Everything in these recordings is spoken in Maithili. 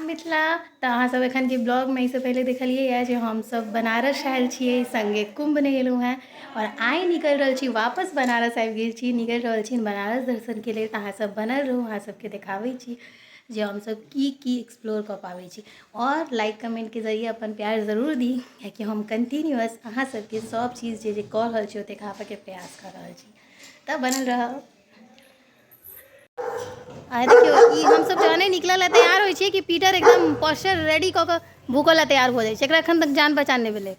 मिथिला। तऽ अहाँसभ एखनके ब्लॉगमे एहिसँ पहिले देखलियै जे हमसभ बनारस आयल छियै, सङ्गे कुम्भ नहेलहुँ हेँ आओर आइ निकलि रहल छी वापस बनारस आबि गेल छी, निकलि रहल छी बनारस दर्शनके लेल। तऽ अहाँसभ बनल रहू, अहाँसभके देखाबै छी जे हमसभ की की एक्सप्लोर कऽ पाबै छी। आओर लाइक कमेंटके जरिए अपन प्यार जरूर दी, कियाकि हम कंटिन्यूअस अहाँ सबके सब चीज जे जे कऽ रहल छी ओ देखाबऽके प्रयास कऽ रहल छी। तऽ बनल रहब। आ देखियौ, ई हमसब जहने निकलऽ लए तैयार होइ छियै कि पीटर एकदम पोस्चर रेडी कऽ कऽ भूकऽ लए तैयार भऽ जाइ छै। एकरा एखन तक जान पहचान नहि भेलै।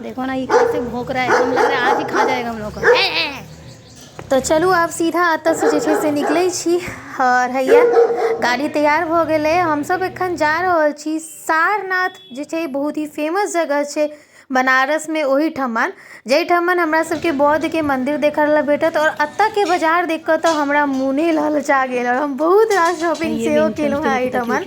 देखो ना, ये कैसे भौंक रहा है, एकदम लग रहा है आज ही खा जाएगा हम लोग को। तऽ चलू आब सीधा एतऽसँ जे छै से निकलै छी। आओर हैया गाड़ी तैयार भऽ गेलै। हमसब एखन जा रहल छी सारनाथ, जे छै बहुत ही फेमस जगह छै बनारसमे, ओहिठमन जाहिठमन हमरा सबके बौद्धके मन्दिर देखऽ लए भेटत। आओर एतऽके बाजार देख कऽ तऽ हमरा मोने ललचा गेल आओर हम बहुत रास शॉपिंग सेहो केलहुँ हेँ एहिठमन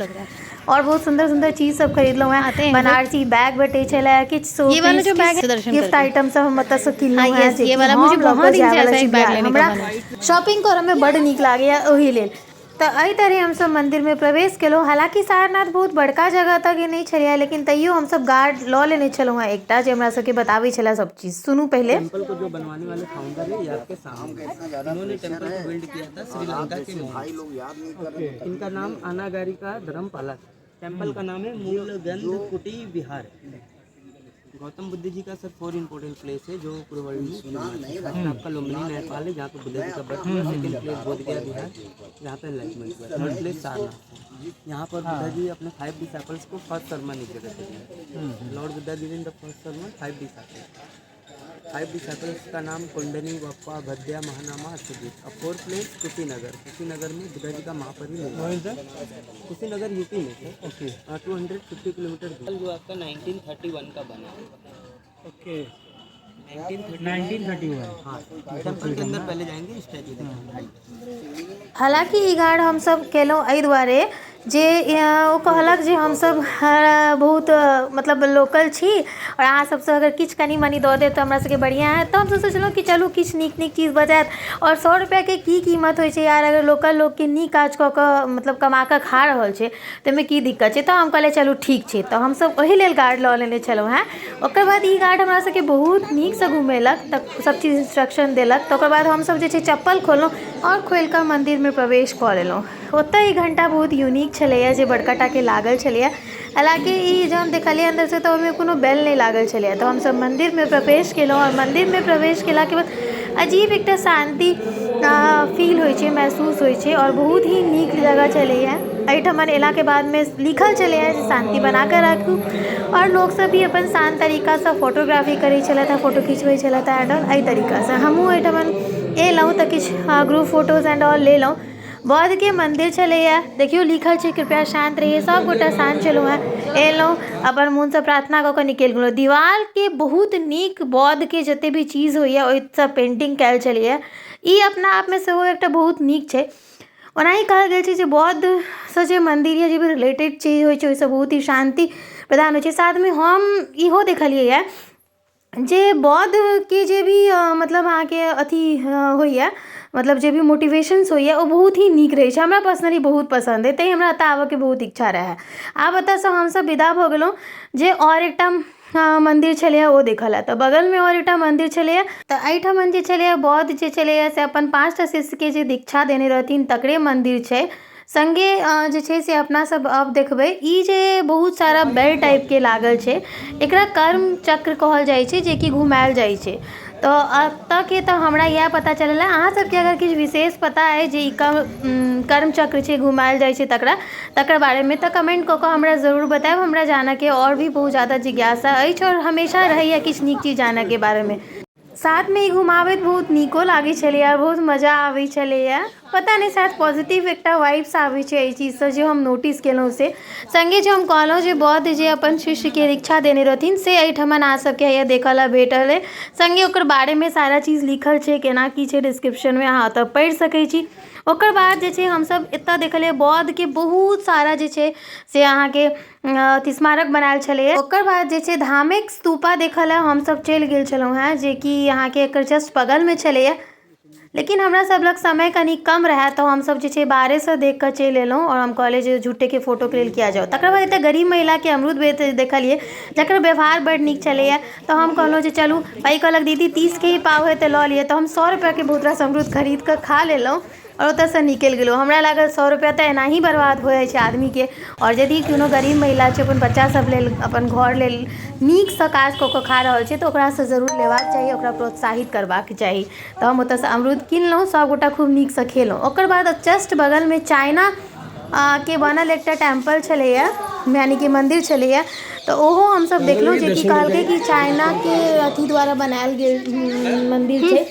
आओर बहुत सुन्दर सुन्दर चीज सब खरीदलहुँ हेँ। बनारसी बैग भेटै छलै, किछु ये वाला जो बैग है दर्शन गिफ्ट करके। आइटम सब हम एतऽसँ हाँ किनलहुँ हेँ, यस, ये जेकि वाला मुझे हम लऽ बहुत कऽ दिन से जायवला ऐसा छी एक बैग बिहार। लेने का हमरा मन है। शॉपिंग करऽमे बड्ड नीक लागैए ओहि लेल। तऽ एहि तरहे हमसब मन्दिरमे प्रवेश केलहुँ। हालाँकि सारनाथ बहुत बड़का जगह तक नहि छलैए, लेकिन तैयो हमसब गार्ड लऽ लेने छलहुँ हेँ एकटा, जे हमरा सबके बताबै छलै सब चीज। सुनू पहिले। टेम्पल को जो बनवाने वाले फाउंडर है, ये आपके सामने है। इन्होंने टेम्पल को बिल्ड किया था श्रीलंका के मोहन। इनका नाम अनागारिका धर्मपाला था। टेम्पल का नाम है मूलगंध कुटी विहार। गौतम बुद्ध जी का सर 4 इम्पोर्टेंट प्लेस है जो पूरे वर्ल्ड में फेमस है। फर्स्ट आपका लुम्बिनी नेपाल है, जहाँ पे बुद्ध जी का बर्थ हुआ। सेकंड प्लेस बोधगया बिहार, जहाँ पे एनलाइटमेंट हुआ। थर्ड प्लेस सारनाथ है, यहाँ पर बुद्धा जी अपने 5 डिसाइपल्स को फर्स्ट सरमन इस जगह पे दिए। Lord Buddha given the first sermon 5 disciples. 5 disciples का नाम कुंडनी, वप्पा, भद्या, महानामा, अश्वजीत। और फोर्थ प्लेस कुशीनगर। कुशीनगर में बुद्धा जी का महापरिनिर्वाण। कुशीनगर यूपी में सर। ओके। 250 किलोमीटर दूर, जो आपका 1931 का बना है। ओके। 1931। 1931। हाँ, टेम्पल के अंदर पहले जाएंगे, स्टैचू देखेंगे। हालाँकि ई गार्ड हमसब केलहुँ एहि दुआरे जे ओ कहलक जे हमसब बहुत मतलब लोकल छी आओर अहाँ सबसँ अगर किछु कनि मनि दऽ देब तऽ हमरा सबके बढ़िआँ हैत। तऽ हमसब सोचलहुँ कि चलू किछु नीक नीक चीज बजायत। आओर 100 रुपैआके की कीमत होइ छै यार, अगर लोकल लोकके नीक काज कऽ कऽ मतलब कमा कऽ खा रहल छै तऽ ओहिमे की दिक्कत छै। तऽ हम कहलियै चलू ठीक छै। तऽ हमसब ओहि लेल गार्ड लऽ लेने छलहुँ हेँ। ओकर बाद ई गार्ड हमरा सबके बहुत नीकसँ घुमेलक, तऽ सब चीज इंस्ट्रक्शन देलक। तऽ ओकर बाद हमसब जे छै चप्पल खोललहुँ आओर खोलि कऽ मन्दिरमे प्रवेश कऽ लेलहुँ। ओतऽ ई घण्टा बहुत यूनिक छलैए, जे बड़का टाके लागल छलैए। हालाँकि ई जहन देखलियै अन्दरसँ तऽ ओहिमे कोनो बेल नहि लागल छलैए। तऽ हमसब मन्दिरमे प्रवेश केलहुँ आओर मन्दिरमे प्रवेश केलाके बाद अजीब एकटा शान्ति फील होइ छै, महसूस होइ छै आओर बहुत ही नीक जगह छलैए। एहिठमन एलाके बादमे लिखल छलैए जे शान्ति बनाकऽ राखू आओर लोकसब भी अपन शान्त तरीकासँ फोटोग्राफी करै छलथि, फोटो खिचबै छलथि एंड ऑल। एहि तरीकासँ हमहूँ एहिठमन एलहुँ तऽ किछु ग्रुप फोटोज एंड ऑल लेलहुँ। बौद्धके मन्दिर छलैए, देखियौ लिखल छै कृपया शान्त रहिए। सभगोटा शान्त छलहुँ हेँ। एलहुँ, अपन मोनसँ प्रार्थना कऽ कऽ निकलि गेलहुँ। दीवारके बहुत नीक बौद्धके जते भी चीज होइए ओहिसँ पेन्टिंग कयल छलैए। ई अपना आपमे सेहो एकटा बहुत नीक छै। ओनाही कहल गेल छै जे बौद्धसँ जे मन्दिर या जे भी रिलेटेड चीज होइ छै ओहिसँ बहुत ही शान्ति प्रदान होइ छै। साथमे हम इहो देखलियैए जे बौद्धके जे भी मतलब अहाँके अथी होइए, मतलब जे भी मोटिवेशन्स होइए ओ बहुत ही नीक रहै छै। हमरा पर्सनली बहुत पसन्द अइ, तैँ हमरा एतऽ आबऽके बहुत इच्छा रहै। आब एतऽसँ हमसब विदा भऽ गेलहुँ जे आओर एकटा मन्दिर छलैए ओ देखऽ लए। तऽ बगलमे आओर एकटा मन्दिर छलैए। तऽ एहिठमन जे छलैए बौद्ध जे छलैए से अपन 5टा शिष्यके जे दीक्षा देने रहथिन तकरे मन्दिर छै। सङ्गे जे छै से अपना सब अब देखबै ई जे बहुत सारा बेल टाइपके लागल छै, एकरा कर्म चक्र कहल जाइ छै, जेकि घुमायल जाइ छै। तऽ एतऽके तऽ हमरा इएह पता चलल हँ। अहाँ सबके अगर किछु विशेष पता अइ जे ई कर्म चक्र छै घुमायल जाइ छै तकरा तकर बारेमे, तऽ कमेन्ट कऽ कऽ हमरा जरूर बतायब। हमरा जानऽके आओर भी बहुत ज्यादा जिज्ञासा अछि आओर हमेशा रहैए किछु नीक चीज जानऽके बारेमे। साथमे ई घुमाबैत बहुत नीको लागै छलैए, बहुत मजा आबै छलैए। पता नहि, शायद पॉजिटिव एकटा वाइब्स आबै छै एहि चीजसँ, जे हम नोटिस केलहुँ से। सङ्गे जे हम कहलहुँ जे बौद्ध जे अपन शिष्यके दीक्षा देने रहथिन से एहिठमन अहाँ सबके हैया देखऽ लए भेटल अइ। सङ्गे ओकर बारेमे सारा चीज लिखल छै, केना की छै डिस्क्रिप्शनमे अहाँ ओतऽ पढ़ि सकै छी। ओकर बाद जे छै हमसब एतऽ देखलियै बौद्धके बहुत सारा जे छै से अहाँके अथी स्मारक बनायल छलैए। ओकर बाद जे छै धार्मिक स्तूपा देखऽ लए हमसब चलि गेल छलहुँ हेँ, जेकि अहाँके एकर जस्ट बगलमे छलैए। लेकिन हमरा सब लग समय कनि कम रहै तऽ हमसब जे छै बाहरेसँ देख कऽ चलि एलहुँ आओर हम कहलियै जे झूठेके फोटोके लेल किया जाउ। तकर बाद एकटा गरीब महिलाके अमरूद बेचैत देखलियै, जकर व्यवहार बड़ नीक छलैए। तऽ हम कहलहुँ जे चलू। भाइ कहलक दीदी 30के ही पाव है तऽ लऽ लिअ। तऽ हम 100 रुपैआके बहुत रास अमरूद खरीद कऽ खा लेलहुँ आओर ओतऽसँ निकलि गेलहुँ। हमरा लागल 100 रुपैआ तऽ एनाही बर्बाद हो जाइ छै आदमीके, आओर यदि कोनो गरीब महिला छै, अपन बच्चा सब लेल, अपन घर लेल नीकसँ काज कऽ कऽ खा रहल छै, तऽ ओकरासँ जरूर लेबाक चाही, ओकरा प्रोत्साहित करबाक चाही। तऽ हम ओतऽसँ अमरूद किनलहुँ, सभगोटा खूब नीकसँ खेलहुँ। ओकर बाद जस्ट बगलमे चाइना के बनल एकटा टेम्पल छलैए, यानि कि मन्दिर छलैए, तऽ ओहो हमसभ देखलहुँ, जेकि कहलकै कि चाइनाके अथी द्वारा बनायल गेल मन्दिर छै,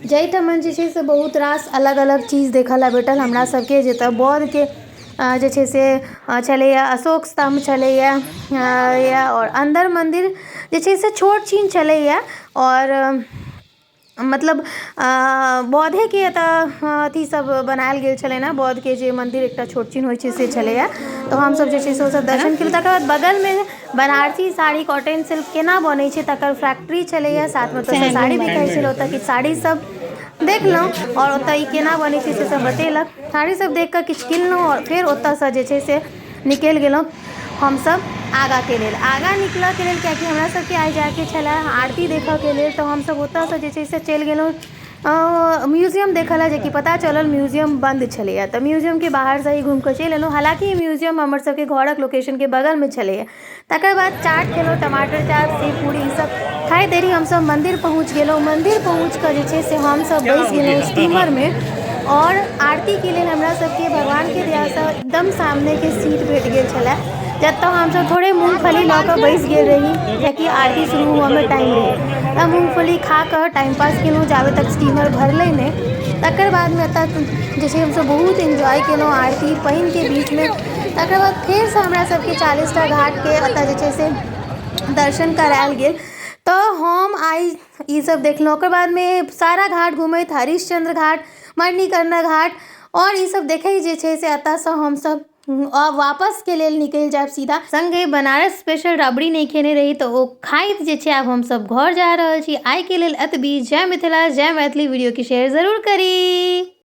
जाहिठाम जे छै से बहुत रास अलग अलग चीज देखऽ लए भेटल हमरा सभके, जतऽ बौद्धके जे छै से छलैए, अशोक स्तम्भ छलैए। आओर अन्दर मन्दिर जे छै से छोट छिन छलैए, आओर मतलब बौद्धेके एतऽ अथी सब बनायल गेल छलै ने, बौद्धके जे मन्दिर एकटा छोट छिन होइ छै से छलैए। तऽ हमसब जे छै से ओसब दर्शन केलहुँ। तकर बाद बगलमे बनारसी साड़ी, कॉटन सिल्क केना बनै छै तकर फैक्ट्री छलैए। साथमे ओतऽसँ साड़ी बिकाइ छलै। ओतऽ किछु साड़ी सब देखलहुँ आओर ओतऽ ई केना बनै छै से सब बतेलक। साड़ी सब देख कऽ किछु किनलहुँ आओर फेर ओतऽसँ जे छै से निकलि गेलहुँ हमसब आगाँके लेल, आगाँ निकलऽके लेल, कियाकि हमरा सबके आइ जाइके छलै आरती देखऽके लेल। तऽ हमसब ओतऽसँ जे छै से चलि गेलहुँ म्यूजियम देखऽ लए, जेकि पता चलल म्यूजियम बन्द छलैए। तऽ म्यूजियमके बाहरसँ ही घुमि कऽ चलि एलहुँ, हालाँकि म्यूजियम हमर सबके घरक लोकेशनके बगलमे छलैए। तकर बाद चाट खेलहुँ, टमाटर चाट, सेब पूरी, ईसब खाइत देरी हमसब मन्दिर पहुँच गेलहुँ। मन्दिर पहुँच कऽ जे छै से हमसब बैस गेलहुँ स्टीमरमे, आओर आरतीके लेल हमरा सबके भगवानके दयासँ एकदम सामनेके सीट भेट गेल छलै, जतऽ हमसब थोड़े मूँगफली लऽ कऽ बैस गेल रही, कियाकि आरती शुरू हुअऽमे टाइम रहै। तऽ मूँगफली खा कऽ टाइम पास केलहुँ जाबे तक स्टीमर भरलै नहि। तकर बादमे एतऽ जे छै हमसब बहुत एन्जॉय केलहुँ आरती पानिके बीचमे। तकर बाद फेरसँ हमरा सबके 40टा घाटके एतऽ जे छै से दर्शन करायल गेल। तऽ हम आइ ईसब देखलहुँ। ओकर बादमे सारा घाट घुमैत हरिश्चन्द्र घाट, मणिकर्णा घाट आओर ईसब देखै जे छै से एतऽसँ हमसब वापसके लेल निकलि जायब सीधा। सङ्गे बनारस स्पेशल रबड़ी नहि खेने रही, तऽ ओ खाइत जे छै आब हमसब घर जा रहल छी। आइके लेल एतबी। जय मिथिला, जय मैथिली। वीडियोके शेयर जरूर करी।